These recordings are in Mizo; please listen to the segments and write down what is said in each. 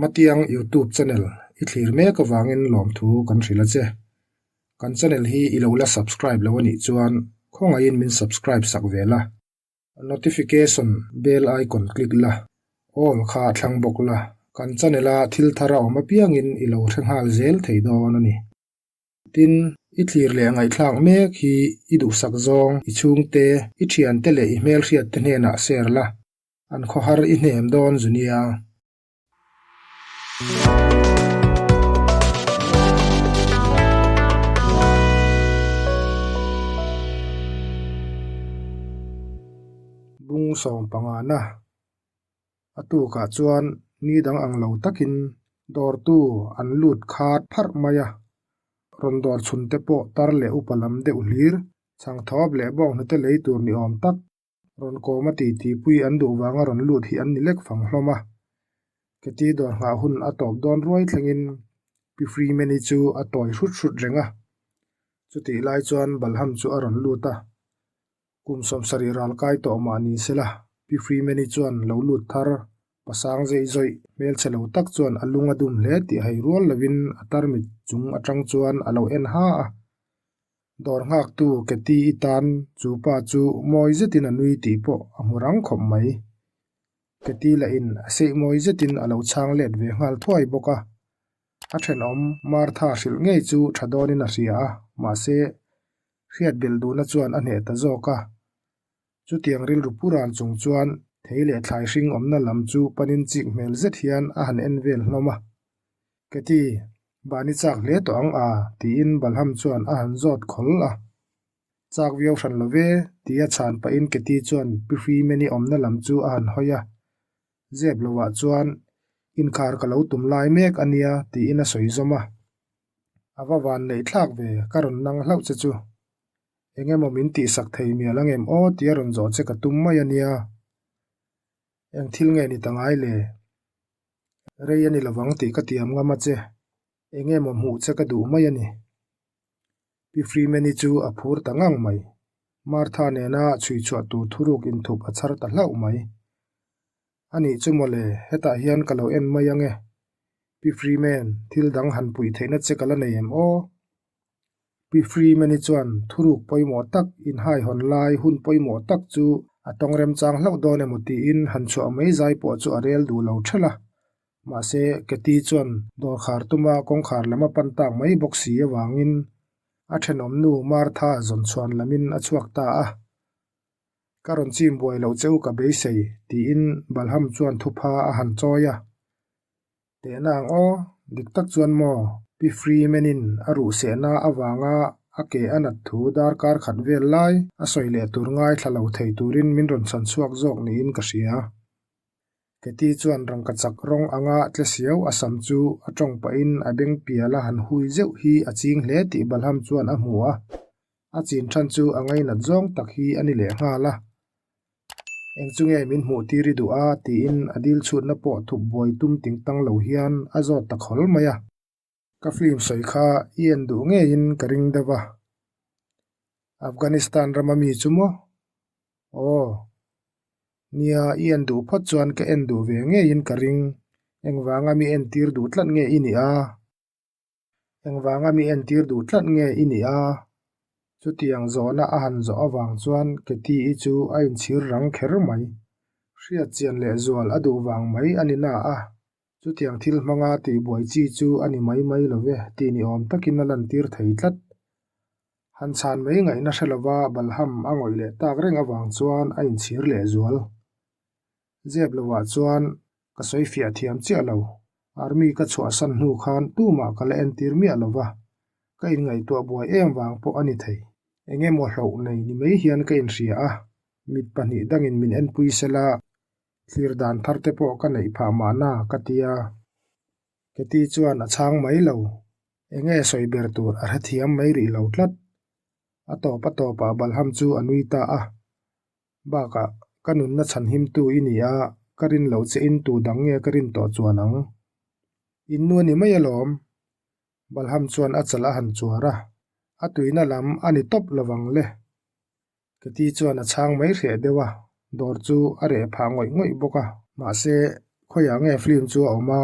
Hmatiang Youtube channel i thlir mek avangin lawmthu kan hrilh a che. Kan channel hi i lo la subscribe lo a nih chuan khawngaihin min subscribe sak ve la. Notification bell icon click la, all kha thlang bawk la, kan channel a thil thar a awm apiangin i lo hre nghal zel thei dawn a ni. Tin, i thlir leh ngaihthlak mek hi i duhsak zawng, i chhungte, i thiante leh i hmelhriatte hnenah share la, an khawhar i hnem dawn zu nia. Bung sawm pangana a tukah chuan ni dang ang lo takin dawrtu an lut khat pharh mai a, rawn dawr chhun te pawh tar leh upa lam deuh hlir, chhangthawp leh bawnghnute lei tur ni awm tak. Rawn kawm a titi pui an duh vanga rawn lut hi an ni lek fang hlawm a. Keti dawr nghah hun a tawp dawn ruai thlengin Pi Freeman-i chu a tawi hrut hrut reng a. Chutih lai chuan Balham chu a rawn lut a. Kum sawmsarih ral kai tawh mah ni sela, Pi Freeman-i chuan lo lut thar, pasang zeih zawih, hmelchhe lo tak chuan a lung a dum hle tih hai rual lovin a tarmit chung atang chuan a lo en ha a. Dawr nghaktu Keti i tan chu pa chu mawi zetin a nui tih pawh a hmu rang khawp mai. Keti lahin a seih mawi zetin a lo chhang let ve nghal thuai bawk a. A thenawm Martha hrilh ngei chu tha dawnin a hria a, mahse hriat belh duhna chuan a hneh ta zawk a. Chutiang rilru puran chung chuan thei leh thlai hring awmna lam chu panin chik hmel zet hian a han en vel hlawm a. Keti, Bani chak hle tawh ang a? tiin Balham chuan a han zawt khawl a. Chak viau hran lo ve, tia chhan pahin Keti chuan Pi Hrimeni awmna lam chu a han hawi a. Zep lovah chuan, Inkhar ka lo tum lai mek a nia, tiin a sawi zawm a. A va van neih thlak ve, ka rawn nang hlauh che chu. Eng emaw min tihsak thei mial ang em aw tia rawn zawh che ka tum mai a nia. Eng thil nge ni ta ngai le? Rei a ni lovang tih ka tiam ngam a che. Eng emaw hmuh che ka duh mai a ni. Pi Freeman-i chu a phur ta ngang mai. Martha nena chhui chhuah tur thuruk inthup a chhar ta hlauh mai. A nih chu mawle, hetah hian ka lo en mai ang e. Pi Freeman, thil dang han puih theihna che ka la nei em aw? Pi Freeman-i chuan thuruk pawimawh tak, inhaihawn lai hun pawimawh tak chu a tawng remchang hlauh dawn emaw tiin han chhuah mai zai pawh chu a rel duh lo ṭhelh a. Mahse, Katy chuan dawrkhar tuma kawngkhar lam a pan tak mai bawk si avangin a thenawm nu Martha zawn chhuan lamin a chhuak ta a. Ka rawn chim buai loh che u ka beisei, tiin Balham chuan thupha a han chawi a. Tehna ang aw, dik tak chuan maw? Pi Freeman-in a ruhsehna avanga a ke a nat thu darkar khat vel lai a sawi leh tur ngaithla lo thei turin min rawn chhan chhuak zawk niin ka hria. Katy chuan rangkachak rawng anga tle siau a sam chu a tawng pahin a beng pial a han hui zeuh hi a ching hle tih Balham chuan a hmu a, a chin than chu a ngainat zawng tak hi a ni leh nghal a. Eng chu nge min hmuh tir i duh a? tiin a dil chhutna pawh thup buai tum ting tang lo hian a zawt ta khawl mai a. Ka film sawi kha i en duh ngeiin ka ring deuh a. Afghanistan rama mi chu maw? Aw. Nia, i en duh phawt chuan ka en duh ve ngeiin ka ring. Engvanga mi entir duh tlat nge i nih a? Engvanga mi entir duh tlat nge i nih a? Chutiang zawhna a han zawh avang chuan Katie-i chu a inchhir rang kher mai. Hriat chian leh zual a duh vang mai a ni na a, chutiang thil hmanga tihbuai chi chu a ni mai mai lo ve tih ni awm takin a lantir thei tlat. Han chhan mai ngaihna hre lova Balham a ngawih leh tak reng avang chuan a inchhir leh zual. Zep lovah chuan ka sawi fiah thiam chiah lo. Army ka chhuahsan hnu khan tumah ka la entir miah lo va, ka inngaihtuah buai em vang pawh a ni thei. Eng emaw hlauh nei ni mai hian ka inhria a, mit pahnih dangin min enpui sela, thlir dan thar te pawh ka neih phah mahna ka tia. Katy chuan a chhang mai lo. Eng nge sawi ber tur a hrethiam mai rih lo tlat. A tawp a tawpah Balham chu a nui ta a. Bakah, ka nunna chhanhimtu i ni a, ka rin loh che in tu dang nge ka rin tawh chuan ang? In nu a ni mai alawm. Balham chuan a chal a han chuar a, a tuina lam a ni tawp lovang le. Katy chuan a chhang mai hreh deuh a, dawr chu a reh phah ngawih ngawih bawk a. Mahse, khawiah nge film chu a awm a?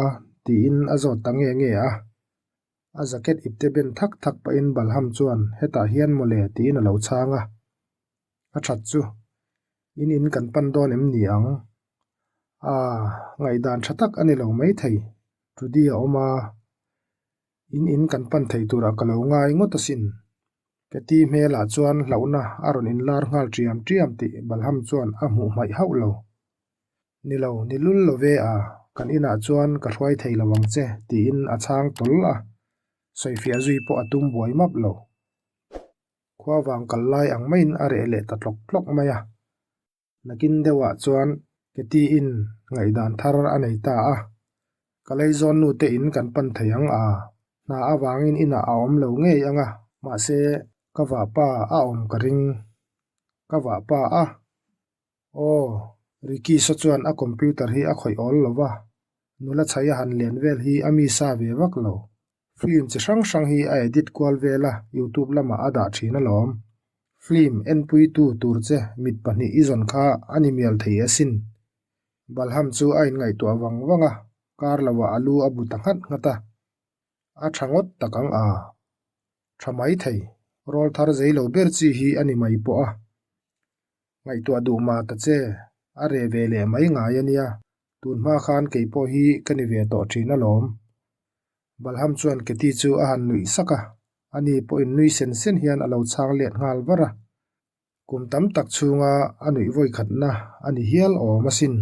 Tiin a zawt ta nge nge a. A jacket ipte ben thak thak pahin Balham chuan hetah hian mawle tiin a lo chhang a. A that chu in in kan pan dawn em ni ang? Aaa, ngaihdan tha tak a ni lo maithei, Trudy a awm a. In in kan pan thei turah ka lo ngai ngawt asin. Keti hmelah chuan hlauhna a rawn inlar nghal ṭiam ṭiam tih Balham chuan a hmuh hmaih hauh lo. Ni lo, ni lul lo ve a, kan inah chuan ka hruai thei lo ang che tiin a chhang tawl a, sawifiah zui pawh a tum buai map lo. Khua vang kal lai ang maiin a reh leh ta tlawk tlawk mai a. Nakin deuhah chuan Katie-in ngaihdan thar a nei ta a, Ka leizawn nu te in kan pan thei ang a, hna avangin inah a awm lo ngei ang a, mahse ka vahpa a awm ka ring. Ka vahpa a? Aw, Ricky saw chuan a computer hi a khawih awl lo va, nula chhai a han len vel hi a mi sa ve vak lo. Film chi hrang hrang hi a edit kual vel a, YouTube lamah a dah thin alawm. Film enpuitu tur che mit pahnih i zawn kha a ni mial thei asin. Balham chu a inngaihtuah vang vang a, kar loah a lu a bu ta nghat nghat a. A tha ngawt tak ang a. Tha mai thei, rawl thar zei lo ber chi hi a ni mai pawh a. Ngaihtuah duh mah ta che, a reh ve leh mai ngai a nia, tun hma khan kei pawh hi ka ni ve tawh thin alawm. Balham chuan Keti chu a han nuih sak a, ani pawhin nui sen sen hian a lo chhang let nghal var a. Kum tam tak chhunga a nuih vawikhatna a ni hial awm asin.